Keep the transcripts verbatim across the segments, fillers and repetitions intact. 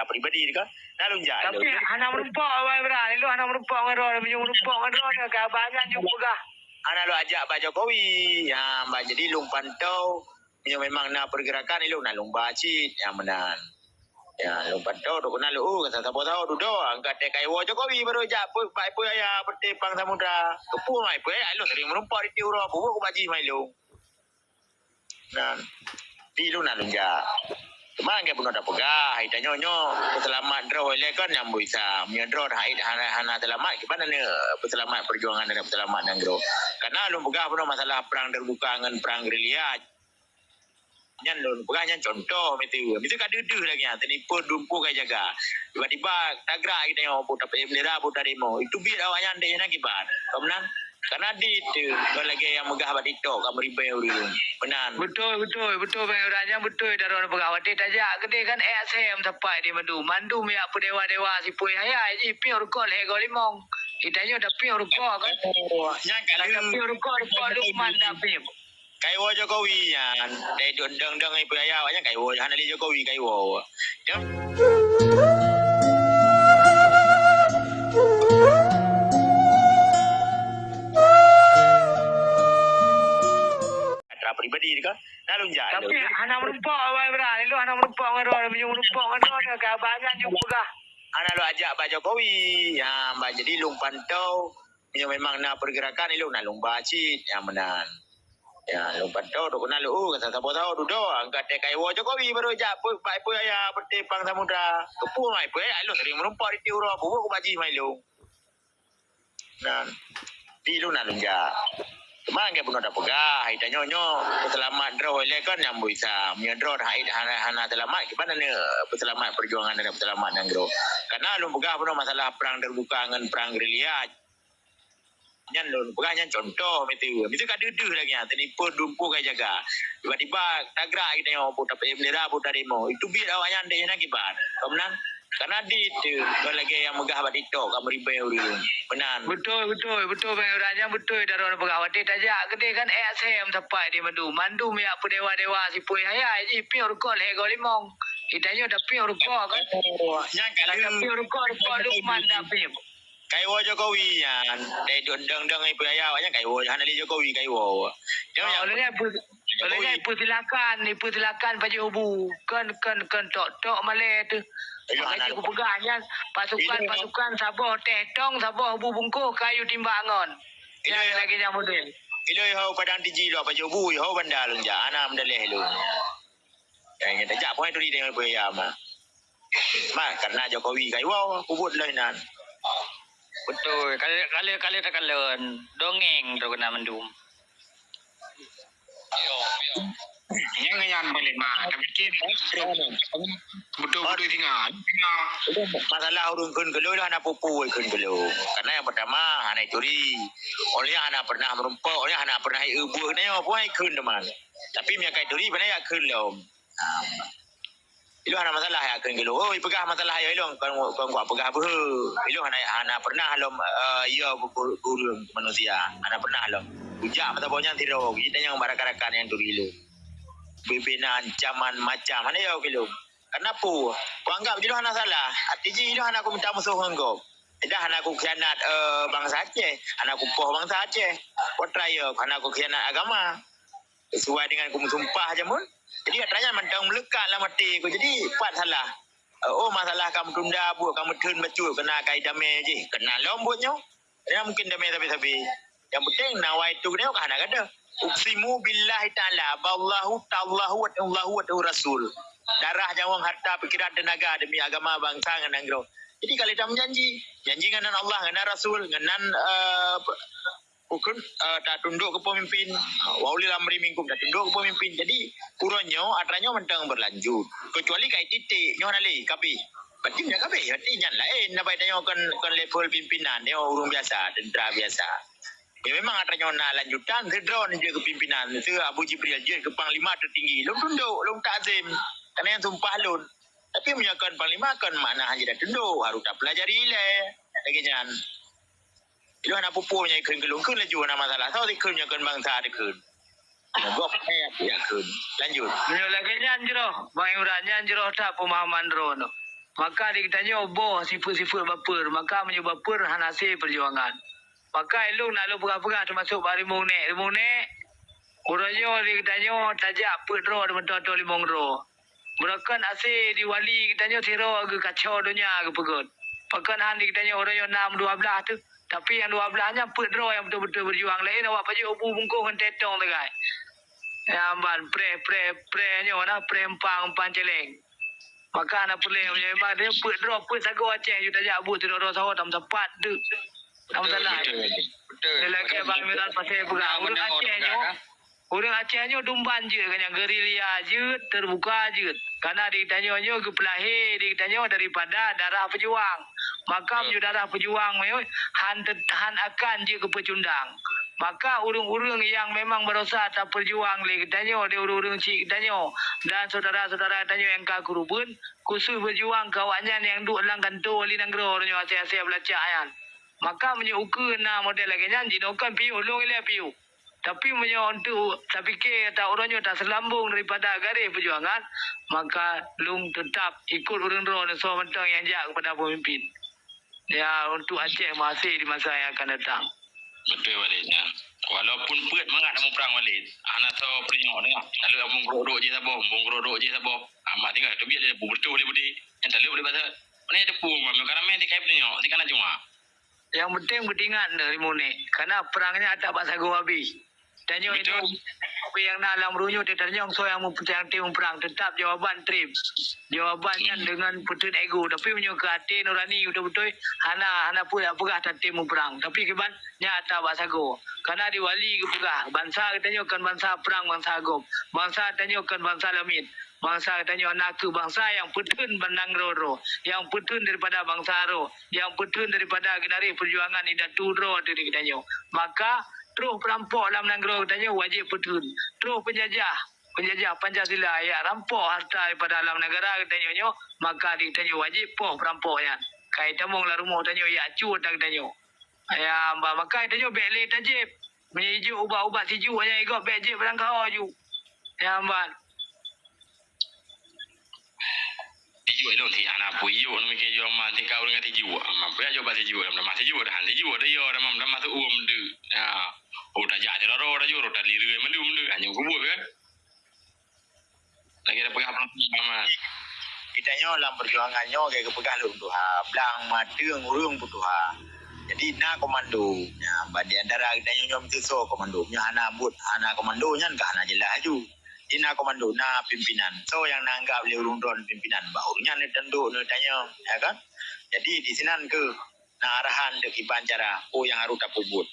Pribadi tu kan. Nah, lôn jak. Tapi lôn hana meureumpok, Abang Imran. Lôn hana meureumpok ngon droe. Meunyoe meureumpok ngon droe, ka banyak nyang peugah. Hana lôn ajak bak Jokowi. Ya, bak jadi lôn pantau. Meunyoe memang na pergerakan, ilôn na lôn ba cit. Ya, meunan. Ya, lôn pantau, dok na lôn, oh, kata saboh-saboh dudoe. Angkat kai woe Jokowi baru jak pe-, bak peue ya, peuté pang samudra. Keupeue mai peue ya, ilôn sering meureumpok di tiep uroe, bubuet ku bak jih mai lôn. Nah, di lôn na lôn jak. Cuma lagèe bunoe tapeugah, hai tanyoe nyoe peuseulamat droe ilèe kan nyang buet sa. Meunyoe droe hana, hana, hana seulamat, kiban na peuseulamat perjuangan dan peuseulamat nanggroe. Karena lôn peugah bunoe masalah perang terbuka ngon perang gerilya. Nyan lôn peugah nyan contoh, miseue. Miseue ka deuh-deuh lagèe nyan, teunipeue dumpeue ka jaga. Tiba-tiba tagra kita nyoe, bu tapeué bendera, bu tademo. Itu biet awaknyan deh nyan kiban. Ka meunan? Karena di itu, kon lagèe nyang meugah bak TikTok, ka meuribèe ureueng. Meunan. Beutôi, beutôi, beutôi, Bang Imran, nyan beutôi, daroe peugah. Watèe tajak keudeh kan, ék sém sapai di mandum. Mandum jak peudewa-dewa sipui hayai jih, piôh rukok lhèe goe limong. Kita nyoe tapiôh rukok kan. Oh, nyan ka lheueh. Tapiôh rukok, rukok Lukman tapiôh. Kai woe Jokowi nyan, dai dong-dong ipeu ayah awaknyan kai woe, hana lé Jokowi kai woe. Dong. Atra pribadi tu kan, na lôn jak. Tapi hana meureumpok, Abang Imran. Ilôn hana meureumpok ngon droe, meunyoe meureumpok ngon droe, ka banyak nyang peugah. Hana lôn ajak bak Jokowi. Ya, bak jadi lôn pantau. Meunyoe memang na pergerakan, ilôn na lôn ba cit, ya meunan. Ya, lôn pantau, dok na lôn, oh, kata saboh-saboh dudoe, angkat kai woe Jokowi baru jak pe-, bak peue ya, peuté pang samudra. Keupeue mai peue ya, ilôn sering meureumpok di tiep uroe, bubuet ku bak jih mai lôn. Nah, di lôn na lôn jak. Cuma lagèe bunoe tapeugah, hai tanyoe nyoe peuseulamat droe ilèe kan nyang buet sa. Meunyoe droe hana, hana, hana seulamat, kiban na peuseulamat perjuangan dan peuseulamat nanggroe. Karena lôn peugah bunoe masalah perang terbuka ngon perang gerilya. Nyan lôn peugah nyan contoh, miseue. Miseue ka deuh-deuh lagèe nyan, teunipeue dumpeue ka jaga. Tiba-tiba tagra kita nyoe, bu tapeué bendera, bu tademo. Itu biet awaknyan deh nyan kiban. Ka meunan? Karena di itu, kon lagèe nyang meugah bak TikTok, ka meuribèe ureueng. Meunan. Beutôi, beutôi, beutôi, Bang Imran, nyan beutôi, daroe peugah. Watèe tajak keudeh kan, ék sém sapai di mandum. Mandum jak peudewa-dewa sipui hayai jih, piôh rukok lhèe goe limong. Kita nyoe tapiôh rukok kan. Oh, nyan ka lheueh. Tapiôh rukok, rukok Lukman tapiôh. Kai woe Jokowi nyan, dai dong-dong ipeu ayah awaknyan kai woe, hana lé Jokowi kai woe. Dong. Oh, nyan. Lagèe peu-, Jokowi. Lagèe peusilakan, ipeusilakan pajoh bu. Kon, kon, kon tok-tok malèe teuh. Ilôn hana. Makajih kupeugah nyan, pasukan, pasukan saboh teh tong, saboh bu bungkôh kayu timbak ngon. Ilôn. Nyan lagèe nyan model. Ilôn ho padang tiji lôn pajoh bu, ho banda lôn jak, hana meudaleh lôn. Eh, nyan tajak poh turi deungon peue ya ma. Ma, karena Jokowi kai woe, kubuet lom inan. Beutôi, kali, kali, kali takalon, dongeng tu keunan mandum. Nyang nyan boleh ma, tapi kira beutôi-beutôi singa. Masalah ureueng kheun keu lôn hana peue-peue kheun keu lôn. Karena nyang pertama, hana turi. Oleh hana pernah meureumpok, oleh hana pernah ié buet, nyoe peue kheun teuma. Tapi meunyo ka turi, bana jak kheun lom. Ilôn hana masalah jak kheun keu lôn. Oh, ipeugah masalah yo ilôn, kon, kon kupeugah beuhe. Ilôn hana, hana pernah lom, eh, yo bu-, bu-, ureueng manusia. Hana pernah lom. Kujak mata boh nyan sidroe, kita nyang bak rakan-rakan nyang turi lôn. Bibina ancaman macam, hana yo keu lôn. Kenapa? Kuanggap jih lôn hana salah. Arti jih lôn hana kumita musoh ngon gob. Dah hana kukhianat, eh, bansa Aceh, hana kupoh bansa Aceh. Poh terakhir, hana kukhianat agama. Sesuai dengan kumeusumpah jameun. Jadi, atra nyan mantong meuleukat lam até ku. Jadi, pat salah. Eh, oh, masalah ka meutunda buet, ka meutheun bacut, keunan kai damé jih. Keunan lom buet nyoe. Nyan mungkin damé sabe-sabe. Nyang penting, nawaitu nyoe ka hana gadoh. Uqsimu billahi ta'ala, ballahu ta'allahu wa ta'allahu wa ta'u rasul. Darah, nyawöng, harta, pikiran, tenaga demi agama, bansa ngon nanggroe. Jadi, ka lheueh tameujanji. Janji ngon nan Allah, ngon nan Rasul, ngon nan, eh, Ukun, eh, tatundok keu pemimpin, wa ulil amri minkum, tatundok keu pemimpin. Jadi, uroe nyoe, atra nyoe mantong berlanjut. Kecuali kai titik, nyoe hana lé, kabeh. Berarti nyan kabeh, berarti nyan laén. Napa tanyoe kon, kon level pimpinan, nyoe ureueng biasa, tentara biasa. Ya, memang atra nyoe na lanjutan, sidroe jeuet keu pimpinan, miseue Abu Jibril jeuet keu panglima tertinggi. Lôn tundok, lôn takzim. Karena nyang sumpah lôn. Tapi meunyoe kon panglima, kon makna hana jeuet tatundok, harus tapelajari ilèe. Lagèe nyan. Ilôn hana peue-peue nyang ikheun keu lôn, kheun laju hana masalah. Soe sikheun nyang kheun bansa dikheun. Gob eh, ya kheun. Lanjut. Meunyoe lagèe nyan jroh, Bang Imran, nyan jroh that peumahaman droeneuh. Maka di geutanyoe boh sifeuet-sifeuet bapeue, maka meunyoe bapeue hana hase peujuangan. Maka ilong na lôn peugah-peugah teumasok bak Rimueng Nek. Rimueng Nek, uroe nyoe di geutanyoe tajak peuet droe di mantong atau limong droe. Beureukan hase di wali geutanyoe sidroe geukaco donya geupeugöt. Pakon han di geutanyoe uroe nyoe nam dua blaih teuh, tapi nyang dua blaih nyan peuet droe nyang beutôi-beutôi beujuang, laén awak pajoh bu bungkôh ngon tetong sagai. Nyang ban preh, preh, preh nyoe na preh empang, empang celeng. Maka na peureulèe meunyoe memang dia peuet droe, peuet sagoe Aceh, yu tajak buet sidroe-droe sahoe tam sapat tu. Tam salah. Betul, betul. Betul. Dia lagèe Bang Miran pasal peugah. Ureueng Aceh nyoe, ureueng Aceh nyoe dumban jeuet, kan, nyang gerilya jeuet, terbuka jeuet. Karena di tanyoe nyoe geupeulahé di tanyoe daripada darah pejuang. Maka meunyoe darah pejuang nyoe han te-, han akan jeuet keu peucundang. Maka ureueng-ureueng nyang memang barosa tapeujuang lé geutanyoe, lé ureueng-ureueng chik geutanyoe dan syedara-syedara tanyoe nyang ka keureubeuen, khusus beujuang keu awaknyan nyang duek lam kantô wali nanggroe nyoe asèe-asèe beulacak nyan. Maka meunyoe ukeue na model lagèe nyan, jinoe kon piôh, lôn ilèe piôh. Tapi meunyoe untuk tapike ata uroe nyoe taseulambong daripada garéh peujuangan, maka lôn teutap ikot ureueng droeneuh soe mantong nyang jak keupada peumimpin. Ya, untuk Aceh masih di masa yang akan datang. Beutôi, Walid, ya. Walaupun peuet mangat na muprang, Walid, hana soe peurunyok deungoe. Taleuek bungkôk rôk jih saboh, bungkôk rôk jih saboh. Amat tinggai teubiet lé beutôi lé beudé. Nyang taleuek lé basa. Mana ada pun, mami, karena main tikai peurunyok, tikai na cuma. Yang penting beutingat na Rimueng Nek, karena perang nyan tak bak sagoe habéh. Tanyoe nyang na lam runyueng teuh tanyong soe nyang meup-, nyang tem muprang, teutap jawaban treb. Jawaban nyan deungon peuteun ego, tapi meunyoe keu até nurani beutôi-beutôi hana, hana peue jak peugah tatem muprang. Tapi kiban nyan ata bak sagoe. Kana di wali geupeugah, bansa geutanyoe kon bansa prang, bansa gob. Bansa tanyoe kon bansa lamiet. Bansa geutanyoe na kheueh bansa nyang peuteun ban nanggroe droe, nyang peuteun daripada bansa droe, nyang peuteun daripada geunaréh peujuangan indatu droe ateueh di geutanyoe. Maka troh peurampok lam nanggroe geutanyoe wajéb peuteun. Troh peunjajah, peunjajah Pancasila jak rampok harta daripada lam neugara geutanyoe nyoe, maka di geutanyoe wajéb poh peurampok nyan. Kai tamong lam rumoh tanyoe jak cue ata geutanyoe. Ya, ba-, maka geutanyoe bèk lé tajép. Meunyoe ijuk ubat-ubat sijuek nyan igob bèk jép barang kaho ju. Ya, ban. Sijuek lôn si hana peue ijuk, namiké jua ma tika ureueng sijuek. Ma peue ijuk bak sijuek, ma sijuek dah, sijuek dah yo, dah ma, dah masuk uem tu. Ya. Oh, tajak je loro dah juru, dah lirui mandum tu. Hanya kubur kan. Lagi ada peugah pelan-pelan, Mat. Geutanyoe lam peujuangan nyoe, lagèe geupeugah lôn tuha, blang mateueng ureueng peutuha. Jadi na komando. Nyan, ban di antara geutanyoe nyoe meutusoe komando. Meunyoe hana buet, hana komando nyan ka hana jeulaih laju. Di na komando, na pimpinan. Soe nyang na anggap lé ureueng droen pimpinan? Bak ureueng nyan neutandok, neutanyong, ya kan? Jadi di sinan keuh na arahan deuh kiban cara, peue nyang harôh tapeubuet.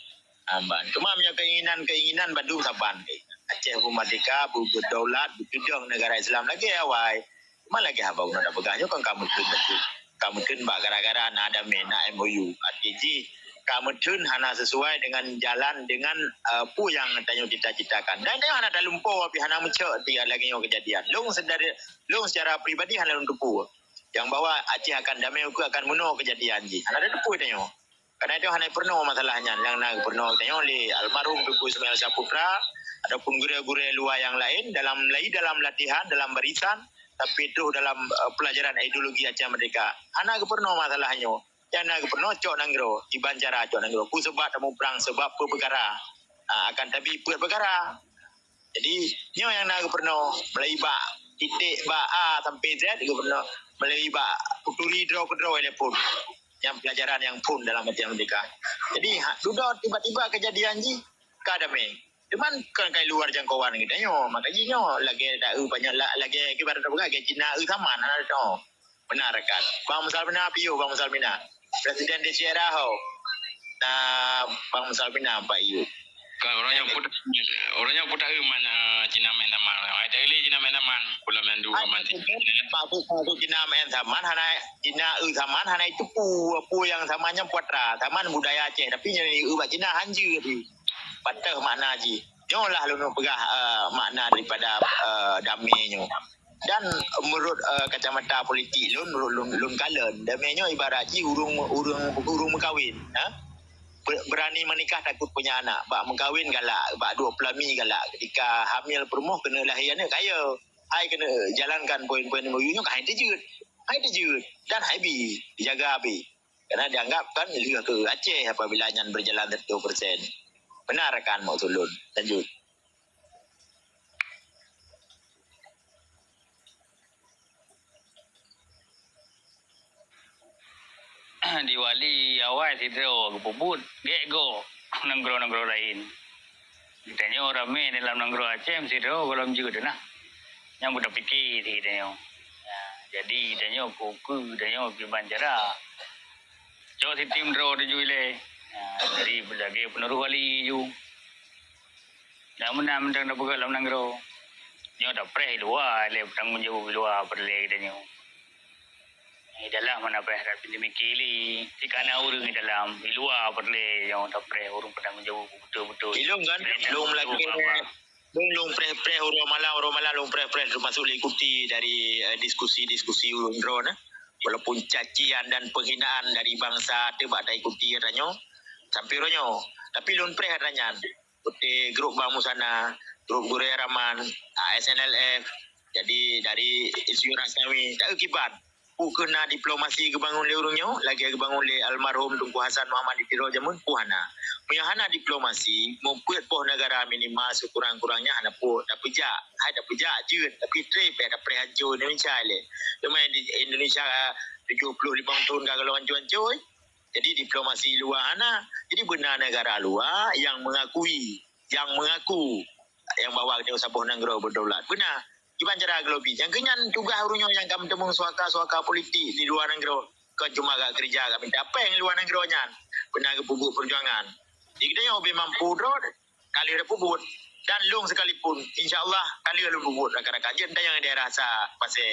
Amban. Cuma meunyoe keinginan-keinginan bandum saban deh. Aceh beumerdeka, beu-, beudaulat, beukeudong negara Islam lagèe awai. Cuma lagèe haba unoe tapeugah nyoe kan ka meuteun bacut. Ka meuteun bak gara-gara na damé, na M O U. Arti jih ka meuteun hana sesuai dengan jalan, dengan, eh, peue nyang tanyoe cita-citakan. Dan nyoe hana talumpoe pih, hana meucok ti lagèe nyoe keujadian. Lôn secara, lôn secara pribadi hana lôn teupeue. Nyang bahwa Aceh akan damé ukeue akan meunoe keujadian jih. Hana tateupeue tanyoe. Karena itu hana peurunoe masalah nyan nyang na geupeurunoe tanyoe lé almarhum Teungku Ismail Saputra ataupun gurèe-gurèe luwa nyang laén dalam lai-, dalam latihan, dalam barisan, tapi troh dalam, eh, pelajaran ideologi Aceh Merdeka. Hana geupeurunoe masalah nyoe. Nyang na geupeurunoe cok nanggroe, kiban cara cok nanggroe. Peue sabab tamuprang, sabab peue peukara. Ah, akan tabi peuet peukara. Jadi, nyoe nyang na geupeurunoe, mulai bak titik bak A sampai Z geupeurunoe, mulai bak peuturi droe keudroe lé phôn. Nyang pelajaran nyang phôn dalam Aceh Merdeka. Jadi, ha, dudoe tiba-tiba keujadian jih ka damé. Cuman kon kai luar jangkauan geutanyoe, maka jih nyoe lagèe taeu banyak la-, lagèe kiban tapeugah lagèe Cina eu saman hana teuh. Beuna rakan. Bang Musalmina piôh, Bang Musalmina. Presiden di Sierra ho. Nah, Bang Musalmina Pak Yu. Kan orang nyang put-, orang nyang putak man, ah, Cina main taman. Ai tak lé Cina main taman. Pula main dua man. Maksud, maksud Cina main taman hana, Cina eu taman hana itu pu, pu yang taman nyang puatra. Taman budaya Aceh, tapi nyang eu bak Cina hanjeuet. Patah makna jih. Nyoe lah lôn peugah, eh, makna daripada, eh, damé nyoe. Dan menurut, eh, kacamata politik lôn, menurut lôn, lôn kalon, damé nyoe ibarat jih ureueng, ureueng, ureueng meukawen, ha? Be-, berani menikah takut punya anak. Bak meukawen galak, bak duek peulami galak. Ketika hamil peurumoh keuneuk lahé aneuk kaya. Hai keuneuk jalankan poin-poin M O U nyoe ka hai teujeuet. Hai dijeuet dan hai bi, dijaga bi. Karena dianggap kan lheueh keu Aceh apabila nyan berjalan seratus persen. Benar kan maksud lôn? Lanjut. Di Wali awai sidroe geupeubuet gèt goe nanggroe-nanggroe laén. Geutanyoe ramè dalam nanggroe Aceh sidroe gohlom jeuet na. Nyang beutapike si geutanyoe. Ya, jadi geutanyoe keu geutanyoe kiban cara. Cok sistem droe tuju ilèe. Ya, jadi lagèe peunurôh wali ju. Dak meunan mantong tapeugah lam nanggroe. Nyoe tapreh i luwa lé, peutanggong jaweueb i luwa peureulèe geutanyoe. I dalam hana preh that pih dimikir lé. Jika na ureueng i dalam, i luwa peureulèe nyoe tapreh ureueng peutanggong jaweueb beutôi-beutôi. Ilôn kan, lôn lakèe, lôn, lôn preh-preh uroe malam, uroe malam lôn preh-preh termasuk lôn ikuti dari, eh, diskusi-diskusi ureueng droe na. Walaupun cacian dan penghinaan dari bangsa teuh bak taikuti ata nyoe sampai uroe nyoe. Tapi lôn preh ata nyan. Seperti grup Bang Musana, grup Gurèe Raman, A S N L F. Jadi dari Insinyur Asnawi, tak kiban. Peu keuh na diplomasi geubangun lé ureueng nyoe, lagèe geubangun lé almarhum Teungku Hasan Muhammad di Tiro jameun, peu hana. Meunyoe hana diplomasi, meupeuet poh negara minimal sekurang-kurangnya hana peuet, tapeujak, hai tapeujak jeuet, tapi trép ya tapreh hanco Indonesia lé. Cuma di Indonesia tujuh puluh lima tahun ka gohlom hanco-hanco, eh. Jadi diplomasi luwa hana. Jadi beuna negara luwa yang mengakui, yang mengaku, yang bahwa geutanyoe saboh nanggroe berdaulat. Beuna. Kiban cara geulobi. Nyang keu nyan tugaih ureueng nyoe nyang ka meuteumeung suaka-suaka politik di luwa nanggroe. Kon cuma gak keureuja gak minta péng luwa nanggroe nyan. Beuna geupeubuet peujuangan. Jadi geutanyoe ubé mampu droe, ka lheueh peubuet. Dan lôn sekalipun, insya Allah, ka lheueh lôn peubuet rakan-rakan. Jeuet tanyong daerah sa Pasé.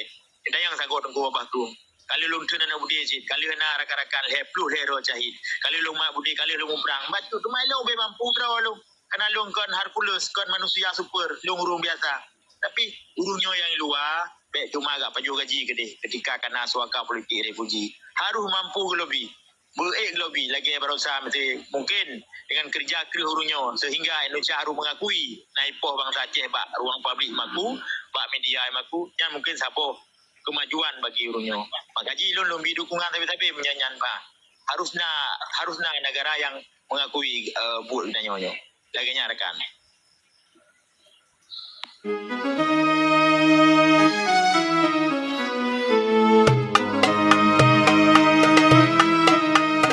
Tanyong sagoe Teungku Babah Krueng. Ka lheueh lôn treun aneuk beudé cit. Ka lheueh na rakan-rakan lhèe ploh lhèe droe syahid. Ka lheueh lôn mat beudé, ka lheueh lôn muprang. Bacut teuma lôn ubé mampu droe lôn. Karena lôn kon Hercules, kon manusia super, lôn ureueng biasa. Tapi ureueng nyoe nyang luwa, bèk cuma gak pajoh gaji keudéh ketika ka na suaka politik refuji. Harus mampu geulobi. Beuék geulobi lagèe barosa meusti mungkin dengan keureuja kreueh ureueng nyoe sehingga Indonesia harus mengakui na ipoh bansa Aceh bak ruang publik maku, bak media maku, nyan mungkin saboh kemajuan bagi ureueng nyoe. Maka jih lôn lôn bi dukungan sabe-sabe meunyan nyan bah. Harus na, harus na negara yang mengakui, eh, buet geutanyoe nyoe. Lagèe nyan rakan.